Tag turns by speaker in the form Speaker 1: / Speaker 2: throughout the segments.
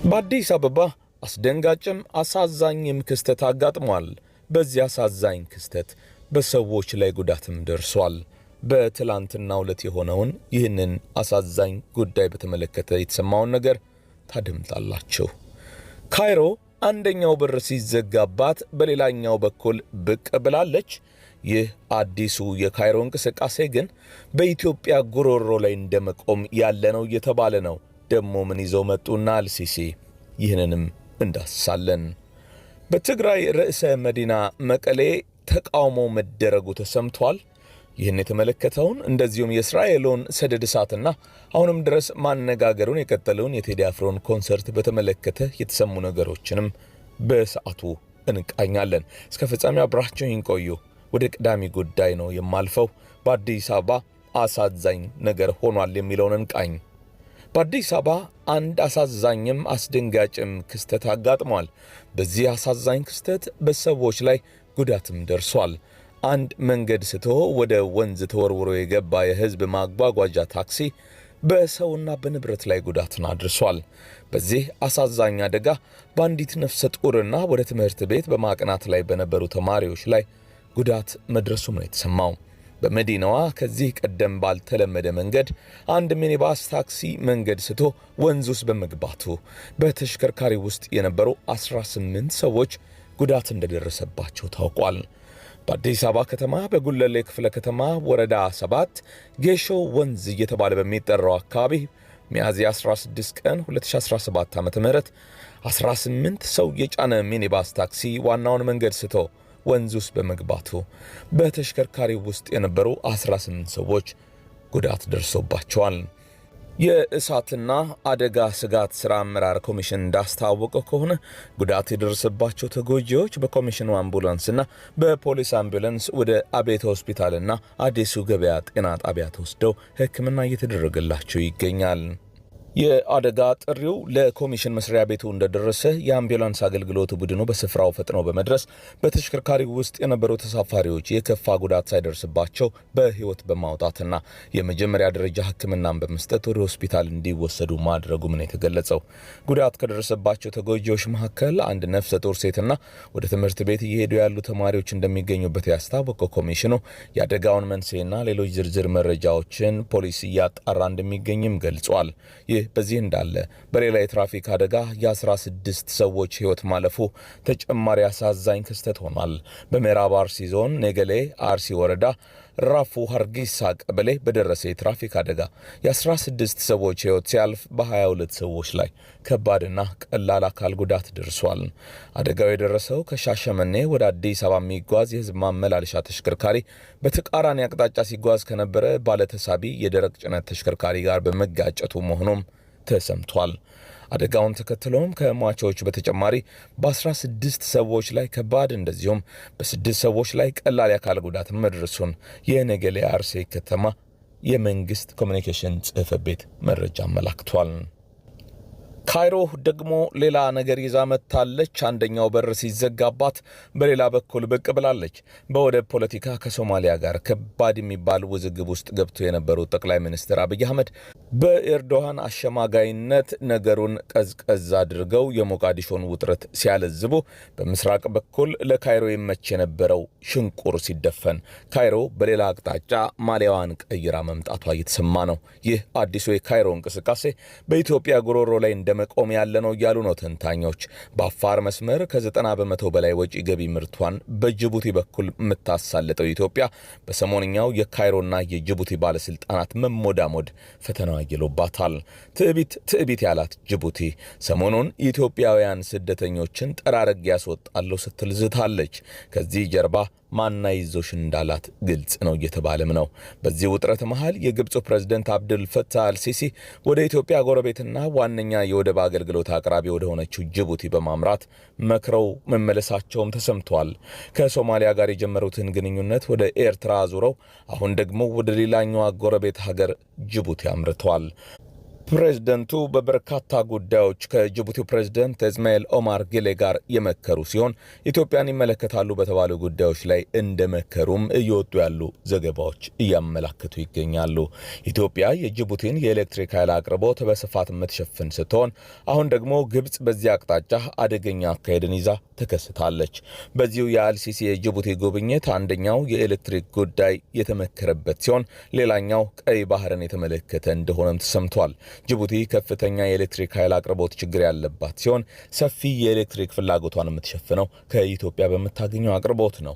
Speaker 1: በአዲስ አበባ አስደንጋጭም አሳዛኝም ክስተት አጋጥሟል። በዚህ አሳዛኝ ክስተት በሰዎች ላይ ጉዳትም ደርሷል። በትላንትናው ዕለት የሆነውን ይህንን አሳዛኝ ጉዳይ በተመለከተ የተሰማውን ነገር ታደምጣላችሁ። ካይሮ አንደኛው በር ሲዘጋባት በሌላኛው በኩል ብቅ ብላለች። ይህ አዲሱ የካይሮ እንቅስቃሴ ግን በኢትዮጵያ ጉሮሮ ላይ እንደመቆም ያለ ነው እየተባለ ነው። ደግሞ ምን ይዘው መጡና አልሲሲ? ይህንንም እንዳስሳለን። በትግራይ ርዕሰ መዲና መቀሌ ተቃውሞ መደረጉ ተሰምቷል። ይህን የተመለከተውን እንደዚሁም የእስራኤሉን ሰደድ እሳትና አሁንም ድረስ ማነጋገሩን የቀጠለውን የቴዲ አፍሮን ኮንሰርት በተመለከተ የተሰሙ ነገሮችንም በሰዓቱ እንቃኛለን። እስከ ፍጻሜ አብራችሁን ቆዩ። ወደ ቀዳሚ ጉዳይ ነው የማልፈው። በአዲስ አበባ አሳዛኝ ነገር ሆኗል የሚለውን እንቃኝ። በአዲስ አበባ አንድ አሳዛኝም አስደንጋጭም ክስተት አጋጥሟል። በዚህ አሳዛኝ ክስተት በሰዎች ላይ ጉዳትም ደርሷል። አንድ መንገድ ስቶ ወደ ወንዝ ተወርውሮ የገባ የሕዝብ ማጓጓዣ ታክሲ በሰውና በንብረት ላይ ጉዳትን አድርሷል። በዚህ አሳዛኝ አደጋ በአንዲት ነፍሰ ጡርና ወደ ትምህርት ቤት በማቅናት ላይ በነበሩ ተማሪዎች ላይ ጉዳት መድረሱም ነው የተሰማው። በመዲናዋ ከዚህ ቀደም ባልተለመደ መንገድ አንድ ሚኒባስ ታክሲ መንገድ ስቶ ወንዝ ውስጥ በመግባቱ በተሽከርካሪ ውስጥ የነበሩ 18 ሰዎች ጉዳት እንደደረሰባቸው ታውቋል። በአዲስ አበባ ከተማ በጉለሌ ክፍለ ከተማ ወረዳ 7 ጌሾ ወንዝ እየተባለ በሚጠራው አካባቢ ሚያዝያ 16 ቀን 2017 ዓ.ም 18 ሰው የጫነ ሚኒባስ ታክሲ ዋናውን መንገድ ስቶ ወንዝ ውስጥ በመግባቱ በተሽከርካሪ ውስጥ የነበሩ 18 ሰዎች ጉዳት ደርሶባቸዋል። የእሳትና አደጋ ስጋት ስራ አመራር ኮሚሽን እንዳስታወቀው ከሆነ ጉዳት የደረሰባቸው ተጎጂዎች በኮሚሽኑ አምቡላንስና በፖሊስ አምቡላንስ ወደ አቤት ሆስፒታልና አዲሱ ገበያ ጤና ጣቢያ ተወስደው ሕክምና እየተደረገላቸው ይገኛል። የአደጋ ጥሪው ለኮሚሽን መስሪያ ቤቱ እንደደረሰ የአምቡላንስ አገልግሎት ቡድኑ በስፍራው ፈጥኖ በመድረስ በተሽከርካሪ ውስጥ የነበሩ ተሳፋሪዎች የከፋ ጉዳት ሳይደርስባቸው በሕይወት በማውጣትና የመጀመሪያ ደረጃ ሕክምናን በመስጠት ወደ ሆስፒታል እንዲወሰዱ ማድረጉም ነው የተገለጸው። ጉዳት ከደረሰባቸው ተጎጂዎች መካከል አንድ ነፍሰ ጡር ሴትና ወደ ትምህርት ቤት እየሄዱ ያሉ ተማሪዎች እንደሚገኙበት ያስታወቀው ኮሚሽኑ የአደጋውን መንስኤና ሌሎች ዝርዝር መረጃዎችን ፖሊስ እያጣራ እንደሚገኝም ገልጿል። ይህ በዚህ እንዳለ በሌላ የትራፊክ አደጋ የ16 ሰዎች ሕይወት ማለፉ ተጨማሪ አሳዛኝ ክስተት ሆኗል። በምዕራብ አርሲ ዞን ነገሌ አርሲ ወረዳ ራፉ ሀርጊሳ ቀበሌ በደረሰ የትራፊክ አደጋ የ16 ሰዎች ሕይወት ሲያልፍ በ22 ሰዎች ላይ ከባድና ቀላል አካል ጉዳት ደርሷል። አደጋው የደረሰው ከሻሸመኔ ወደ አዲስ አበባ የሚጓዝ የሕዝብ ማመላለሻ ተሽከርካሪ በተቃራኒ አቅጣጫ ሲጓዝ ከነበረ ባለተሳቢ የደረቅ ጭነት ተሽከርካሪ ጋር በመጋጨቱ መሆኑም ተሰምቷል። አደጋውን ተከትሎም ከሟቾች በተጨማሪ በ16 ሰዎች ላይ ከባድ እንደዚሁም በስድስት ሰዎች ላይ ቀላል የአካል ጉዳት መድረሱን የነገሌ አርሲ ከተማ የመንግስት ኮሚኒኬሽን ጽሕፈት ቤት መረጃ አመላክቷል። ካይሮ ደግሞ ሌላ ነገር ይዛ መጥታለች። አንደኛው በር ሲዘጋባት በሌላ በኩል ብቅ ብላለች። በወደብ ፖለቲካ ከሶማሊያ ጋር ከባድ የሚባል ውዝግብ ውስጥ ገብቶ የነበሩት ጠቅላይ ሚኒስትር አብይ አህመድ በኤርዶሃን አሸማጋይነት ነገሩን ቀዝቀዝ አድርገው የሞቃዲሾን ውጥረት ሲያለዝቡ፣ በምስራቅ በኩል ለካይሮ ይመች የነበረው ሽንቁር ሲደፈን ካይሮ በሌላ አቅጣጫ ማሊያዋን ቀይራ መምጣቷ እየተሰማ ነው። ይህ አዲሱ የካይሮ እንቅስቃሴ በኢትዮጵያ ጉሮሮ ላይ እንደመቆም ያለ ነው እያሉ ነው ተንታኞች። በአፋር መስመር ከ90% በላይ ወጪ ገቢ ምርቷን በጅቡቲ በኩል የምታሳልጠው ኢትዮጵያ በሰሞንኛው የካይሮና የጅቡቲ ባለስልጣናት መሞዳሞድ ፈተናዋ ይሎባታል። ትዕቢት ትዕቢት ያላት ጅቡቲ ሰሞኑን ኢትዮጵያውያን ስደተኞችን ጠራርጌ ያስወጣለሁ ስትል ዝታለች። ከዚህ ጀርባ ማና ይዞሽ እንዳላት ግልጽ ነው እየተባለም ነው። በዚህ ውጥረት መሃል የግብፁ ፕሬዝደንት አብዱል ፈታህ አልሲሲ ወደ ኢትዮጵያ ጎረቤትና ዋነኛ የወደብ አገልግሎት አቅራቢ ወደ ሆነችው ጅቡቲ በማምራት መክረው መመለሳቸውም ተሰምቷል። ከሶማሊያ ጋር የጀመሩትን ግንኙነት ወደ ኤርትራ አዙረው አሁን ደግሞ ወደ ሌላኛዋ ጎረቤት ሀገር ጅቡቲ አምርተዋል። ፕሬዝደንቱ በበርካታ ጉዳዮች ከጅቡቲው ፕሬዝደንት እስማኤል ኦማር ጌሌ ጋር የመከሩ ሲሆን ኢትዮጵያን ይመለከታሉ በተባሉ ጉዳዮች ላይ እንደመከሩም እየወጡ ያሉ ዘገባዎች እያመላከቱ ይገኛሉ። ኢትዮጵያ የጅቡቲን የኤሌክትሪክ ኃይል አቅርቦት በስፋት የምትሸፍን ስትሆን አሁን ደግሞ ግብጽ በዚህ አቅጣጫ አደገኛ አካሄድን ይዛ ተከስታለች። በዚሁ የአልሲሲ የጅቡቲ ጉብኝት አንደኛው የኤሌክትሪክ ጉዳይ የተመከረበት ሲሆን ሌላኛው ቀይ ባህርን የተመለከተ እንደሆነም ተሰምቷል። ጅቡቲ ከፍተኛ የኤሌክትሪክ ኃይል አቅርቦት ችግር ያለባት ሲሆን ሰፊ የኤሌክትሪክ ፍላጎቷን የምትሸፍነው ከኢትዮጵያ በምታገኘው አቅርቦት ነው።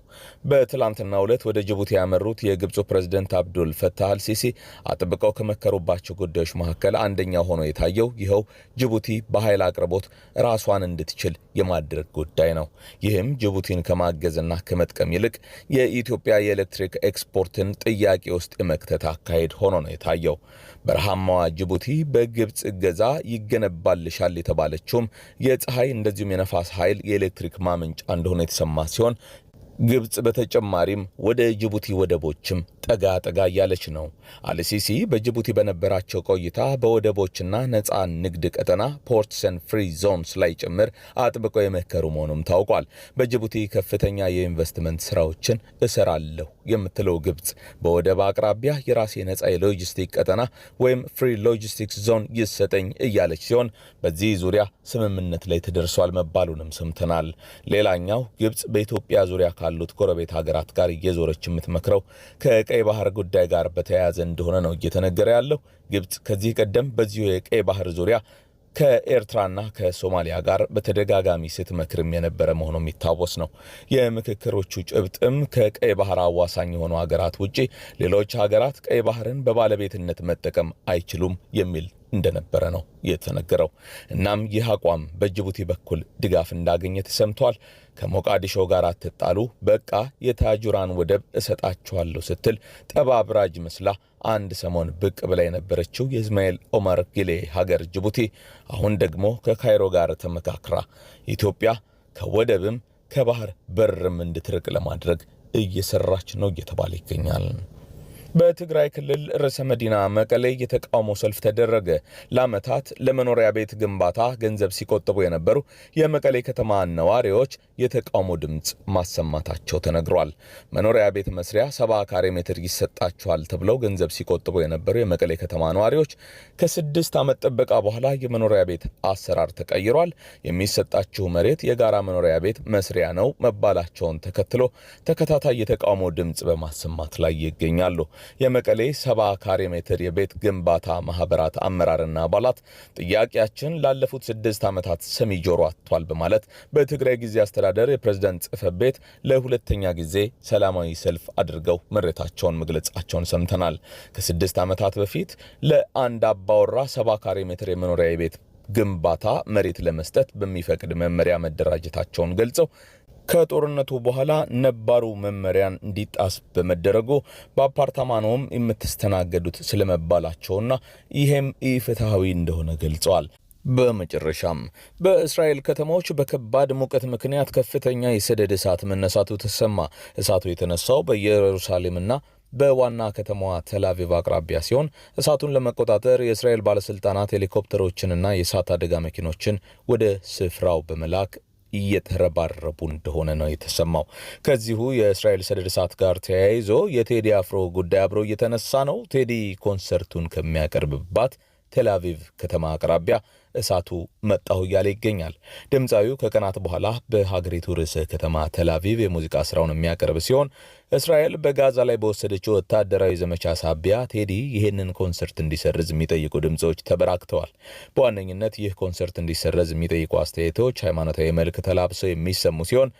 Speaker 1: በትላንትናው ዕለት ወደ ጅቡቲ ያመሩት የግብፁ ፕሬዝደንት አብዱል ፈታህ አልሲሲ አጥብቀው ከመከሩባቸው ጉዳዮች መካከል አንደኛው ሆኖ የታየው ይኸው ጅቡቲ በኃይል አቅርቦት ራሷን እንድትችል የማድረግ ጉዳይ ነው። ይህም ጅቡቲን ከማገዝና ከመጥቀም ይልቅ የኢትዮጵያ የኤሌክትሪክ ኤክስፖርትን ጥያቄ ውስጥ የመክተት አካሄድ ሆኖ ነው የታየው። በረሃማዋ ጅቡቲ በግብፅ እገዛ ይገነባልሻል የተባለችውም የፀሐይ እንደዚሁም የነፋስ ኃይል የኤሌክትሪክ ማመንጫ እንደሆነ የተሰማ ሲሆን ግብፅ በተጨማሪም ወደ ጅቡቲ ወደቦችም ጠጋ ጠጋ እያለች ነው። አልሲሲ በጅቡቲ በነበራቸው ቆይታ በወደቦችና ነፃ ንግድ ቀጠና ports and free zones ላይ ጭምር አጥብቀው የመከሩ መሆኑም ታውቋል። በጅቡቲ ከፍተኛ የኢንቨስትመንት ስራዎችን እሰራለሁ የምትለው ግብፅ በወደብ አቅራቢያ የራሴ ነፃ የሎጂስቲክ ቀጠና ወይም free logistics zone ይሰጠኝ እያለች ሲሆን በዚህ ዙሪያ ስምምነት ላይ ተደርሷል መባሉንም ሰምተናል። ሌላኛው ግብፅ በኢትዮጵያ ዙሪያ ካሉት ጎረቤት ሀገራት ጋር እየዞረች የምትመክረው ከቀይ ባህር ጉዳይ ጋር በተያያዘ እንደሆነ ነው እየተነገረ ያለው። ግብፅ ከዚህ ቀደም በዚሁ የቀይ ባህር ዙሪያ ከኤርትራና ከሶማሊያ ጋር በተደጋጋሚ ስትመክርም የነበረ መሆኑ የሚታወስ ነው። የምክክሮቹ ጭብጥም ከቀይ ባህር አዋሳኝ የሆኑ ሀገራት ውጪ ሌሎች ሀገራት ቀይ ባህርን በባለቤትነት መጠቀም አይችሉም የሚል እንደነበረ ነው የተነገረው። እናም ይህ አቋም በጅቡቲ በኩል ድጋፍ እንዳገኘ ተሰምቷል። ከሞቃዲሾ ጋር አትጣሉ፣ በቃ የታጁራን ወደብ እሰጣችኋለሁ ስትል ጠብ አብራጅ መስላ አንድ ሰሞን ብቅ ብላ የነበረችው የእስማኤል ኦማር ጊሌ ሀገር ጅቡቲ አሁን ደግሞ ከካይሮ ጋር ተመካክራ ኢትዮጵያ ከወደብም ከባህር በርም እንድትርቅ ለማድረግ እየሰራች ነው እየተባለ ይገኛል። በትግራይ ክልል ርዕሰ መዲና መቀሌ የተቃውሞ ሰልፍ ተደረገ። ለዓመታት ለመኖሪያ ቤት ግንባታ ገንዘብ ሲቆጥቡ የነበሩ የመቀሌ ከተማ ነዋሪዎች የተቃውሞ ድምፅ ማሰማታቸው ተነግሯል። መኖሪያ ቤት መስሪያ 70 ካሬ ሜትር ይሰጣቸዋል ተብለው ገንዘብ ሲቆጥቡ የነበሩ የመቀሌ ከተማ ነዋሪዎች ከ6 ዓመት ጥበቃ በኋላ የመኖሪያ ቤት አሰራር ተቀይሯል፣ የሚሰጣችሁ መሬት የጋራ መኖሪያ ቤት መስሪያ ነው መባላቸውን ተከትሎ ተከታታይ የተቃውሞ ድምፅ በማሰማት ላይ ይገኛሉ። የመቀሌ 70 ካሬ ሜትር የቤት ግንባታ ማህበራት አመራርና አባላት ጥያቄያችን ላለፉት 6 ዓመታት ሰሚ ጆሮ አጥቷል በማለት በትግራይ ጊዜ አስተዳደር የፕሬዝዳንት ጽሕፈት ቤት ለሁለተኛ ጊዜ ሰላማዊ ሰልፍ አድርገው ምሬታቸውን መግለጻቸውን ሰምተናል። ከ6 ዓመታት በፊት ለአንድ አባወራ 70 ካሬ ሜትር የመኖሪያ የቤት ግንባታ መሬት ለመስጠት በሚፈቅድ መመሪያ መደራጀታቸውን ገልጸው ከጦርነቱ በኋላ ነባሩ መመሪያን እንዲጣስ በመደረጉ በአፓርታማ ነውም የምትስተናገዱት ስለመባላቸውና ይሄም ኢፍትሐዊ እንደሆነ ገልጸዋል። በመጨረሻም በእስራኤል ከተሞች በከባድ ሙቀት ምክንያት ከፍተኛ የሰደድ እሳት መነሳቱ ተሰማ። እሳቱ የተነሳው በኢየሩሳሌምና በዋና ከተማዋ ቴል አቪቭ አቅራቢያ ሲሆን እሳቱን ለመቆጣጠር የእስራኤል ባለስልጣናት ሄሊኮፕተሮችንና የእሳት አደጋ መኪኖችን ወደ ስፍራው በመላክ እየተረባረቡ እንደሆነ ነው የተሰማው። ከዚሁ የእስራኤል ሰደድ እሳት ጋር ተያይዞ የቴዲ አፍሮ ጉዳይ አብሮ እየተነሳ ነው። ቴዲ ኮንሰርቱን ከሚያቀርብባት ቴል አቪቭ ከተማ አቅራቢያ እሳቱ መጣሁ እያለ ይገኛል። ድምፃዊው ከቀናት በኋላ በሀገሪቱ ርዕሰ ከተማ ቴል አቪቭ የሙዚቃ ስራውን የሚያቀርብ ሲሆን እስራኤል በጋዛ ላይ በወሰደችው ወታደራዊ ዘመቻ ሳቢያ ቴዲ ይህንን ኮንሰርት እንዲሰርዝ የሚጠይቁ ድምፆች ተበራክተዋል። በዋነኝነት ይህ ኮንሰርት እንዲሰረዝ የሚጠይቁ አስተያየቶች ሃይማኖታዊ መልክ ተላብሰው የሚሰሙ ሲሆን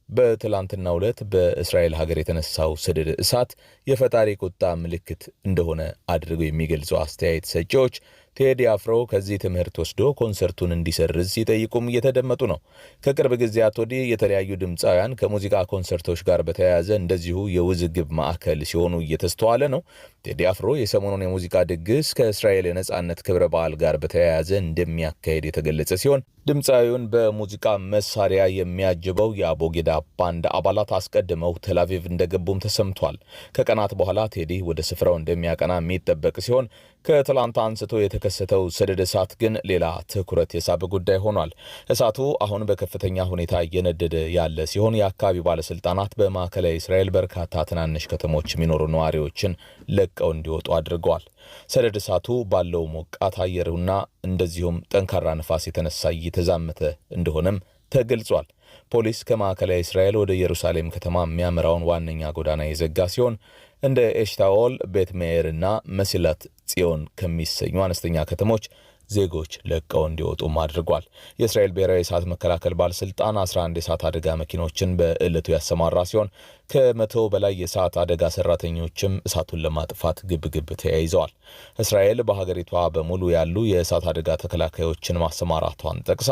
Speaker 1: በትላንትናው ዕለት በእስራኤል ሀገር የተነሳው ሰደድ እሳት የፈጣሪ ቁጣ ምልክት እንደሆነ አድርገው የሚገልጹ አስተያየት ሰጪዎች ቴዲ አፍሮ ከዚህ ትምህርት ወስዶ ኮንሰርቱን እንዲሰርዝ ሲጠይቁም እየተደመጡ ነው። ከቅርብ ጊዜያት ወዲህ የተለያዩ ድምፃውያን ከሙዚቃ ኮንሰርቶች ጋር በተያያዘ እንደዚሁ የውዝግብ ማዕከል ሲሆኑ እየተስተዋለ ነው። ቴዲ አፍሮ የሰሞኑን የሙዚቃ ድግስ ከእስራኤል የነጻነት ክብረ በዓል ጋር በተያያዘ እንደሚያካሄድ የተገለጸ ሲሆን ድምፃዊውን በሙዚቃ መሳሪያ የሚያጅበው የአቦጌዳ ባንድ አባላት አስቀድመው ቴል አቪቭ እንደገቡም ተሰምቷል። ከቀናት በኋላ ቴዲ ወደ ስፍራው እንደሚያቀና የሚጠበቅ ሲሆን ከትላንት አንስቶ የተከሰተው ሰደድ እሳት ግን ሌላ ትኩረት የሳበ ጉዳይ ሆኗል። እሳቱ አሁን በከፍተኛ ሁኔታ እየነደደ ያለ ሲሆን የአካባቢው ባለስልጣናት በማዕከላዊ እስራኤል በርካታ ትናንሽ ከተሞች የሚኖሩ ነዋሪዎችን ለቀው እንዲወጡ አድርገዋል። ሰደድ እሳቱ ባለው ሞቃት አየርና እንደዚሁም ጠንካራ ንፋስ የተነሳ እየተዛመተ እንደሆነም ተገልጿል። ፖሊስ ከማዕከላዊ እስራኤል ወደ ኢየሩሳሌም ከተማ የሚያመራውን ዋነኛ ጎዳና የዘጋ ሲሆን እንደ ኤሽታኦል፣ ቤት ሜኤር እና መሲላት ጽዮን ከሚሰኙ አነስተኛ ከተሞች ዜጎች ለቀው እንዲወጡም አድርጓል። የእስራኤል ብሔራዊ የእሳት መከላከል ባለስልጣን 11 የእሳት አደጋ መኪኖችን በዕለቱ ያሰማራ ሲሆን ከ100 በላይ የእሳት አደጋ ሰራተኞችም እሳቱን ለማጥፋት ግብግብ ተያይዘዋል። እስራኤል በሀገሪቷ በሙሉ ያሉ የእሳት አደጋ ተከላካዮችን ማሰማራቷን ጠቅሳ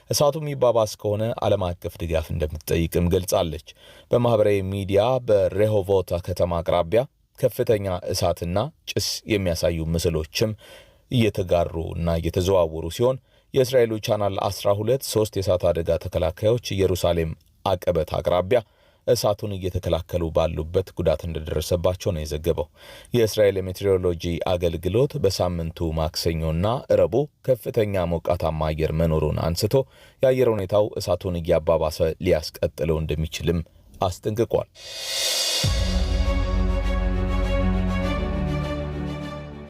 Speaker 1: እሳቱ የሚባባስ ከሆነ ዓለም አቀፍ ድጋፍ እንደምትጠይቅም ገልጻለች። በማህበራዊ ሚዲያ በሬሆቮት ከተማ አቅራቢያ ከፍተኛ እሳትና ጭስ የሚያሳዩ ምስሎችም እየተጋሩ እና እየተዘዋወሩ ሲሆን የእስራኤሉ ቻናል 12 ሶስት የእሳት አደጋ ተከላካዮች ኢየሩሳሌም አቀበት አቅራቢያ እሳቱን እየተከላከሉ ባሉበት ጉዳት እንደደረሰባቸው ነው የዘገበው። የእስራኤል የሜትሮሎጂ አገልግሎት በሳምንቱ ማክሰኞና ረቡዕ ከፍተኛ ሞቃታማ አየር መኖሩን አንስቶ የአየር ሁኔታው እሳቱን እያባባሰ ሊያስቀጥለው እንደሚችልም አስጠንቅቋል።